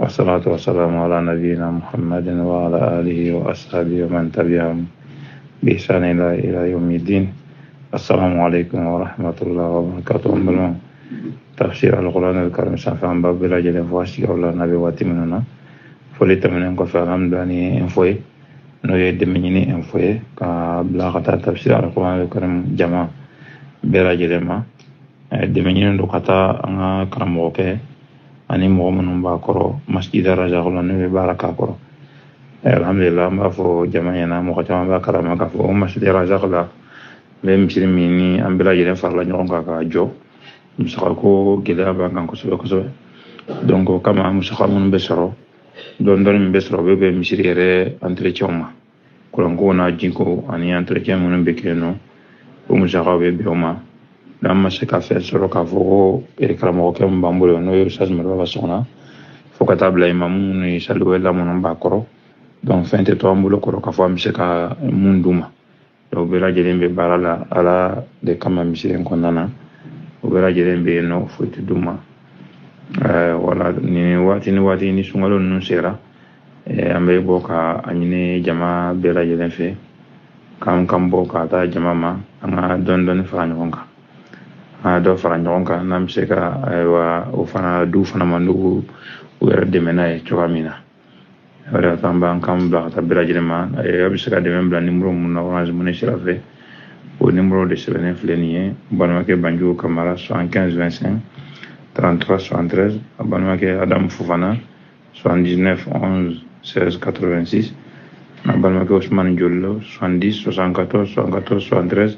والصلاة والسلام على نبينا محمد وعلى آله وأصحابه ومن تبعهم بإحسان إلى يوم الدين. السلام عليكم ورحمة الله وبركاته. تفسير القرآن الكريم sanfɛ an b'a bɛɛ lajɛlen fo a sigiyɔrɔ la n'a bɛ waati minnu na. Foli tɛmɛnen kɔfɛ, alhamdulilah, ni info ye, n'o ye dɛmɛ ɲini info ye ka bila ka taa tafsir al-Qur'an al-Karim jama bɛɛ lajɛlen ma. Dɛmɛ ɲini don ka taa an ka karamɔgɔkɛ ani mɔgɔ minnu b'a kɔrɔ Masjid Razak la, n'u bɛ baara k'a kɔrɔ. Alhamdulilah, an b'a fɔ jama ɲɛna, mɔgɔ caman b'a kalama k'a fɔ o Masjid Razak la n bɛ misiri min ni an bɛɛ lajɛlen farala ɲɔgɔn kan k'a jɔ, musakako gɛlɛya b'an kan kosɛbɛ kosɛbɛ. Donc o kama, musaka minnu bɛ sɔrɔ, dɔɔni dɔɔni min bɛ sɔrɔ, o bɛ bɛn misiri yɛrɛ entretien ma, kuranko n'a jiko ani entretien minnu bɛ kɛ yen nɔ, o musakaw bɛ bɛn o ma. N'an ma se ka fɛn sɔrɔ k'a fɔ ko karamɔgɔkɛ min b'an bolo, n'o ye Ustaz Moriba Sɔgɔna, fo ka taa bila imamu minnu ye saliwɛla minnu b'a kɔrɔ, donc fɛn tɛ to an bolo kɔrɔ k'a fɔ an bɛ se ka mun d'u ma. Donc bɛɛ lajɛlen bɛ baara la Ala de kama misiri in kɔnɔna na, o bɛɛ lajɛlen bɛ yen nɔ, foyi tɛ d'u ma. Wala ni waati ni waati ni sunkalo ninnu sera, an bɛ bɔ ka a ɲini jama bɛɛ lajɛlen fɛ k'an kan bɔ ka taa jama ma, an ka dɔɔni dɔɔni fara ɲɔgɔn kan, an ka dɔ fara ɲɔgɔn kan, n'an bɛ se ka, ayiwa, o fana du fana ma, n'u u yɛrɛ dɛmɛ n'a ye cogoya min na. O de y'a to an b'an kan bila ka taa bɛɛ lajɛlen ma. A bɛ se ka dɛmɛ bila nimoro mun na Orange Money sira fɛ, o nimoro de sɛbɛnnen filɛ nin ye: balimakɛ Banjugu Kamara, 75 25 33 73, balimakɛ Adamu Fofana, 79 11 16 86, balimakɛ Usumani Jolilo, 70 74 74 73.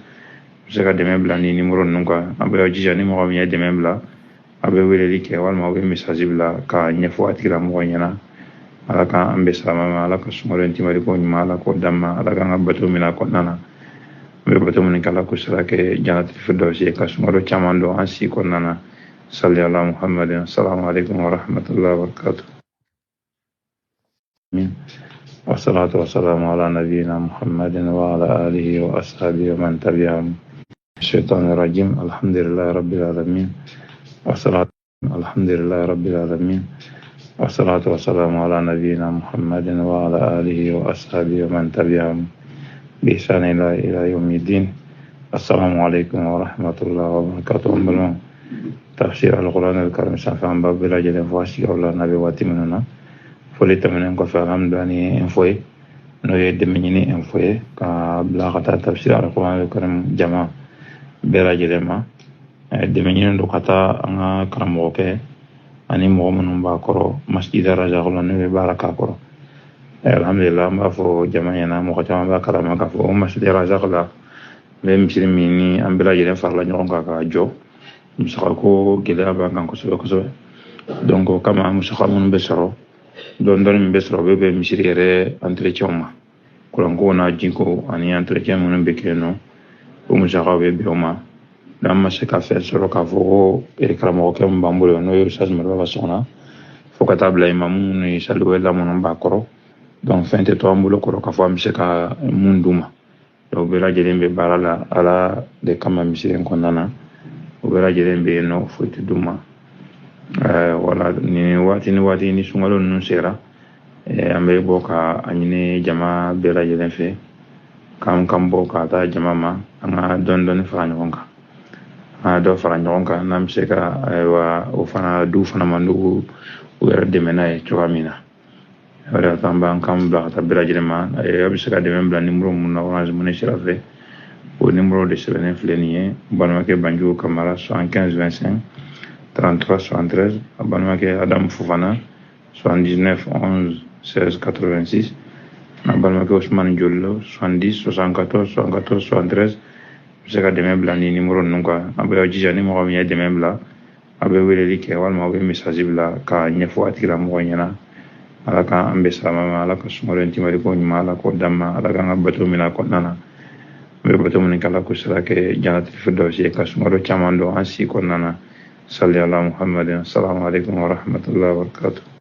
Bɛ se ka dɛmɛ bila ni nimoro ninnu kan. A bɛ jija, ni mɔgɔ min ye dɛmɛ bila, a bɛ weleli kɛ walima aw bɛ message bila ka ɲɛfɔ a tigilamɔgɔ ɲɛna. Ala k'an bɛn salama ma. Ala ka sunkalo in timali ko ɲuman, Ala k'o d'an ma. Ala k'an ka bato minɛ a kɔnɔna na. An bɛ bato minnu kɛ, Ala k'o sara kɛ jannatul firdausi ye, ka sunkalo caman dɔn an si kɔnɔna na. Salli ala Muhammadin. Assalamu alaikum wa rahmatullahi wa barakatuh. والصلاة والسلام على نبينا محمد وعلى آله وأصحابه ومن تبعهم. الشيطان الرجيم. الحمد لله رب العالمين والصلاة الحمد لله رب العالمين والصلاة والسلام على نبينا محمد وعلى آله وأصحابه ومن تبعهم بإحسان إلى يوم الدين. السلام عليكم ورحمة الله وبركاته. تفسير القرآن الكريم sanfɛ an b'a bɛɛ lajɛlen fo a sigiyɔrɔ la n'a bɛ waati minnu na. Foli tɛmɛnen kɔfɛ, alhamdulilah, ni info ye, n'o ye dɛmɛ ɲini info ye ka bila ka taa tafsir al-Qur'an al-Karim jama bɛɛ lajɛlen ma. Dɛmɛ ɲini don ka taa an ka karamɔgɔkɛ ani mɔgɔ minnu b'a kɔrɔ Masjid Razak la, n'u bɛ baara k'a kɔrɔ. Alhamdulilah, an b'a fɔ jama ɲɛna, mɔgɔ caman b'a kalama k'a fɔ o Masjid Razak la n bɛ misiri min ni an bɛɛ lajɛlen farala ɲɔgɔn kan k'a jɔ, musakako gɛlɛya b'an kan kosɛbɛ kosɛbɛ. Donc o kama, musaka minnu bɛ sɔrɔ, dɔɔni dɔɔni min bɛ sɔrɔ, o bɛ bɛn misiri yɛrɛ entretien ma, kuranko n'a jiko ani entretien minnu bɛ kɛ yen nɔ, o musakaw bɛ bɛn o ma. N'an ma se ka fɛn sɔrɔ k'a fɔ ko karamɔgɔkɛ min b'an bolo, n'o ye Ustaz Moriba Sɔgɔna, fo ka taa bila imamu minnu ye saliwɛla minnu b'a kɔrɔ, donc fɛn tɛ to an bolo kɔrɔ k'a fɔ an bɛ se ka mun d'u ma. Donc bɛɛ lajɛlen bɛ baara la Ala de kama misiri in kɔnɔna na, o bɛɛ lajɛlen bɛ yen nɔ, foyi tɛ d'u ma. Wala ni waati ni waati ni sunkalo ninnu sera, an bɛ bɔ ka a ɲini jama bɛɛ lajɛlen fɛ k'an kan bɔ ka taa jama ma, an ka dɔɔni dɔɔni fara ɲɔgɔn kan, an ka dɔ fara ɲɔgɔn kan, n'an bɛ se ka, ayiwa, o fana du fana ma, n'u u yɛrɛ dɛmɛ n'a ye cogoya min na. O de y'a to an b'an kan bila ka taa bɛɛ lajɛlen ma. A bɛ se ka dɛmɛ bila nimoro mun na Orange Money sira fɛ, o nimoro de sɛbɛnnen filɛ nin ye: balimakɛ Banjugu Kamara, 75 25 33 73, balimakɛ Adamu Fofana, 79 11 16 86, balimakɛ Usumani Jolilo, 70 74 74 73. Bɛ se ka dɛmɛ bila ni nimoro ninnu kan. A bɛ jija, ni mɔgɔ min ye dɛmɛ bila, a bɛ weleli kɛ walima aw bɛ message bila ka ɲɛfɔ a tigilamɔgɔ ɲɛna. Ala k'an bɛn salama ma. Ala ka sunkalo in timali ko ɲuman, Ala k'o d'an ma. Ala k'an ka bato minɛ a kɔnɔna na. An bɛ bato minnu kɛ, Ala k'o sara kɛ jannatul firdausi ye, ka sunkalo caman dɔn an si kɔnɔna na. Salli ala Muhammadin. Assalamu alaikum wa rahmatullahi wa barakatuh.